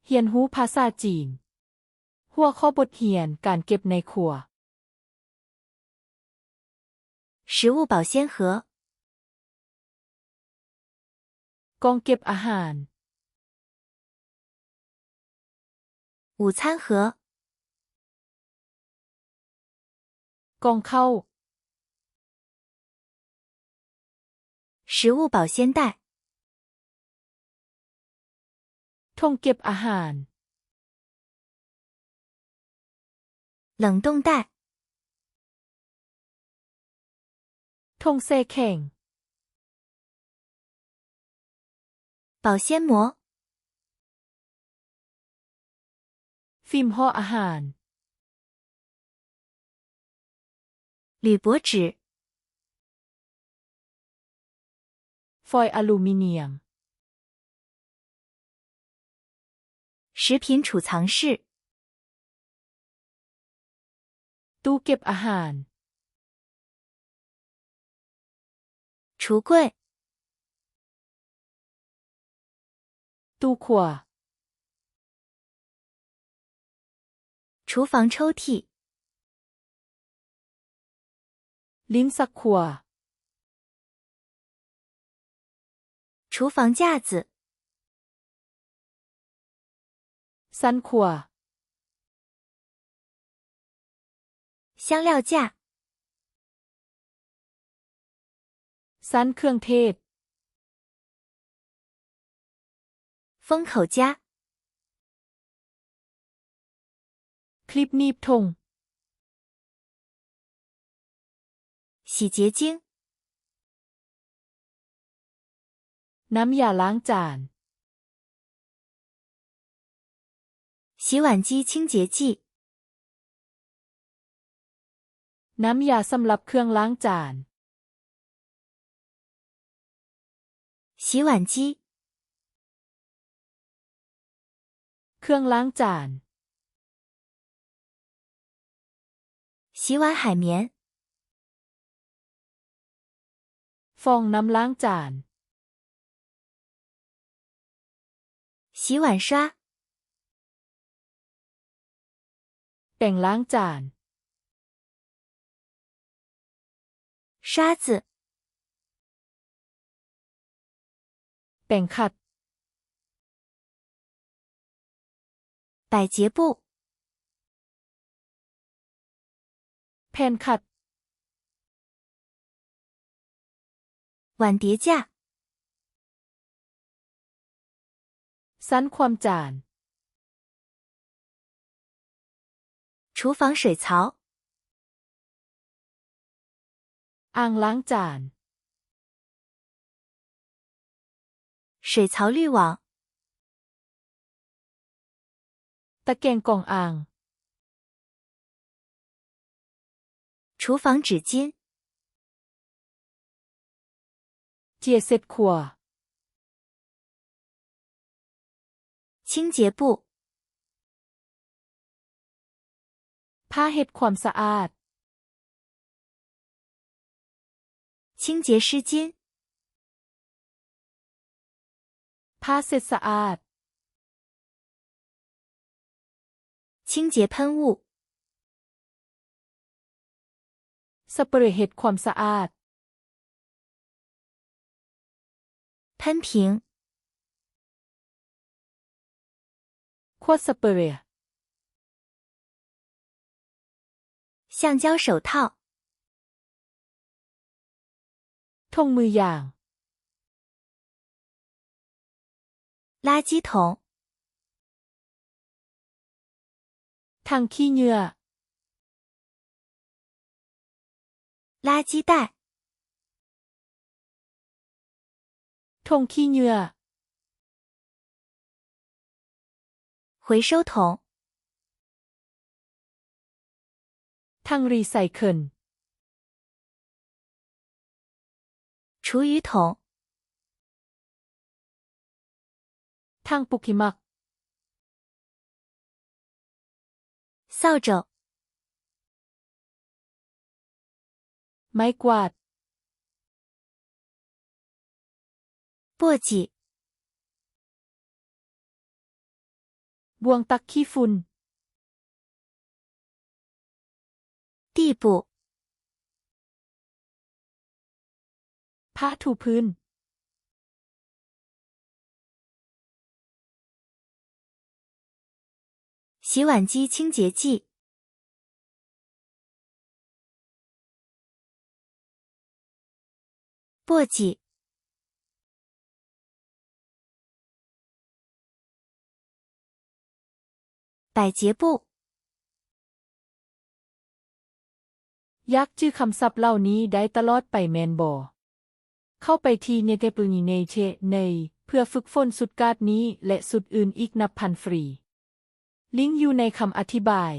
ຮຽນຮູ້ພາສາຈີນ. ຫົວຂໍ້ບົດຮຽນ ການເກັບໃນຄົວ. 食物保鲜盒. ກ່ອງເກັບອາຫານ. 午餐盒. ກ່ອງເຂົ້າ. 食物保鲜袋. ຖົງເກັບອາຫານ. 冷冻袋. ຖົງແຊ່ແຂງ. 保鲜膜. ຟິມຫໍ່ອາຫານ. 铝箔纸. ຟອຍອາລູມີນຽມ. 食品储藏室. ຕູ້ເກັບອາຫານ. 橱柜. ຕູ້ຄົວ. 厨房抽屉. ລິ້ນຊັກຄົວ. 厨房架子. ຊັ້ນຄົວ. 香料架. ຊັ້ນເຄື່ອງເທດ. 封口架. ຄລິບໜີບຖົງ. 洗洁精. ນ້ຳຢາລ້າງຈານ. 洗碗机清洁剂. ນ້ຳຢາສຳລັບເຄື່ອງລ້າງຈານ. 洗碗机. ເຄື່ອງລ້າງຈານ. 洗碗海绵. ຟອງນ້ຳລ້າງຈານ. 洗碗刷. ແປງລ້າງຈານ. 刷子. ແປງຂັດ. 百洁布. ແຜ່ນຂັດ. 碗碟架. ຊັ້ນຄວາມຈານ. 厨房水槽. ອ່າງລ້າງຈານ. 水槽滤网. ຕະແກງກອງອ່າງ. 厨房纸巾. ເຈຍເຊັດຄົວ. 清洁布. ຜ້າເຮັດຄວາມສະອາດ. 清洁湿巾. ຜ້າເຊັດສະອາດ. 清洁喷雾. ສະເປຣເຮັດຄວາມສະອາດ. 喷瓶. ຂວດສະເປຣ. 橡胶手套. ຖົງມືຢາງ. 垃圾桶. ຖັງຂີ້ເຫຍື້ອ. 垃圾袋. ຖົງຂີ້ເຫຍື້ອ. 回收桶. ຖັງຣີໄຊເຄິນ. 厨余桶. ຖັງປຸກຂີ້ໝັກ. 扫帚. ໄມ້ກວາດ. 簸箕. ບ່ວງຕັກຂີ້ຝຸ່ນ. 地布. ຜ້າຖູພື້ນ. 洗碗机清洁剂. 簸箕. 百洁布. ຢາກຈື່ຄຳສັບເຫຼົ່ານີ້ໄດ້ຕະຫຼອດໄປແມ່ນບໍ່? ເຂົ້າໄປທີ່ Netepuni Neite ເພື່ອຝຶກຝົນຊຸດກາດນີ້ ແລະ ຊຸດອື່ນອີກນັບພັນຟຣີ. ລິງຢູ່ໃນຄຳອະທິບາຍ.